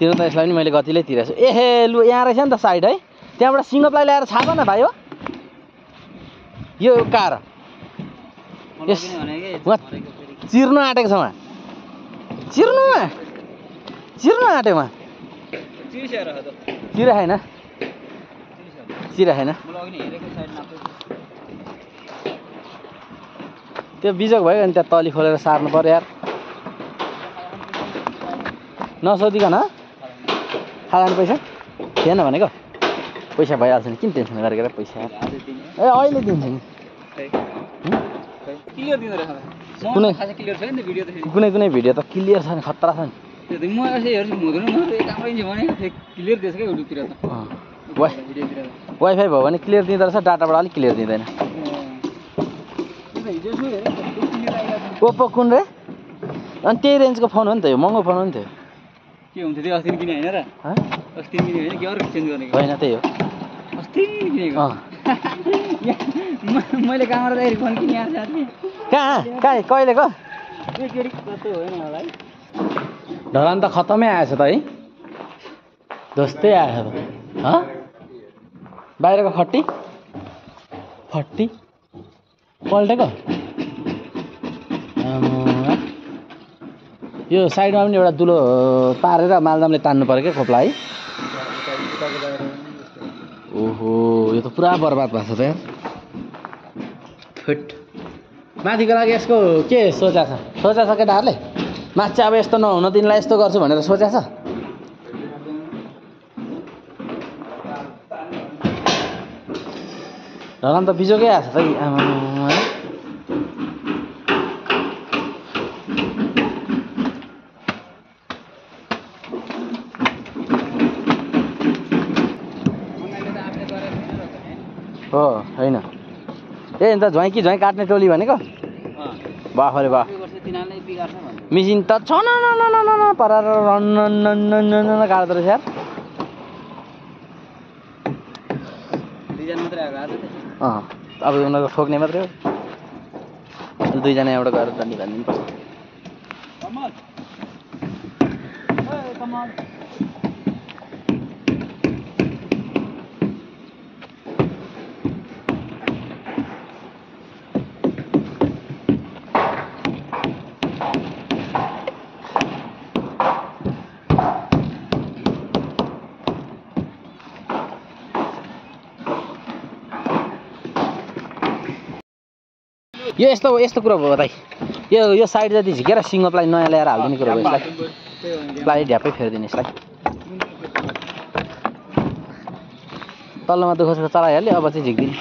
तिर्नु त यसलाई पनि मैले गतिले तिरेछु एहे लु यहाँ रहेछ नि त साइड है त्यहाँबाट सिङ्गो प्लाई ल्याएर छाप न भाइ हो यो कार चिर्नु आँटेको छ उहाँ चिर्नु आँट्यो उहाँ चिरा छैन त्यो बिजोग भयो अनि त्यहाँ तली खोलेर सार्नु पर्यो यार नसोधिकन खालानु पैसा थिएन भनेको पैसा भइहाल्छ नि किन टेन्सन गरेर पैसा ए अहिले दिन्छ नि कुनै भिडियो त क्लियर छ नि खतरा छ नि वाइफाई भयो भने क्लियर दिँदो रहेछ डाटाबाट अलिक क्लियर दिँदैन ओप्पो कुन रे अनि त्यही रेन्जको फोन हो नि त यो महँगो फोन हो नि के हुन्छ त्यो अस्ति किने हैन र अस्ति किने हैन के अर्को चेन्ज गर्ने होइन त्यही हो अस्ति किनेको मैले कहाँबाट दाइरी फोन किने यार साथी कहाँ कहिलेको एकचोटी कस्तो होइन होला है ढलान त खतमै आएछ त है जस्तै आएछ त बाहिरको फट्टी पल्टेको यो साइडमा पनि एउटा दुलो पारेर मालदामले तान्नु पर्यो क्या खोप्ला है ओहो यो त पुरा बर्बाद भएको छ त यार फिट माथिको लागि यसको के सोचा छ केटाहरूले माथि अब यस्तो नहुन दिनलाई यस्तो गर्छु भनेर सोचा छ ढलान त बिजोकै आएछ त आमा हो होइन ए अन्त झ्वाइँ काट्ने टोली भनेको वाह रे वाह मिसिन त छ न परार काट्दो रहेछ यार अब उनीहरू ठोक्ने मात्रै हो दुईजना एउटा गएर दण्डी पर्छ यो यस्तो कुरो भयो दाइ यो साइड जति झिकेर सिङ्गो प्लाई नयाँ ल्याएर हालिदिने कुरो हो यसलाई प्लाई ढ्यापै फेरिदिने यसलाई तल्लोमा दुःख सुख चलाइहाल्यो अब चाहिँ झिक्दिने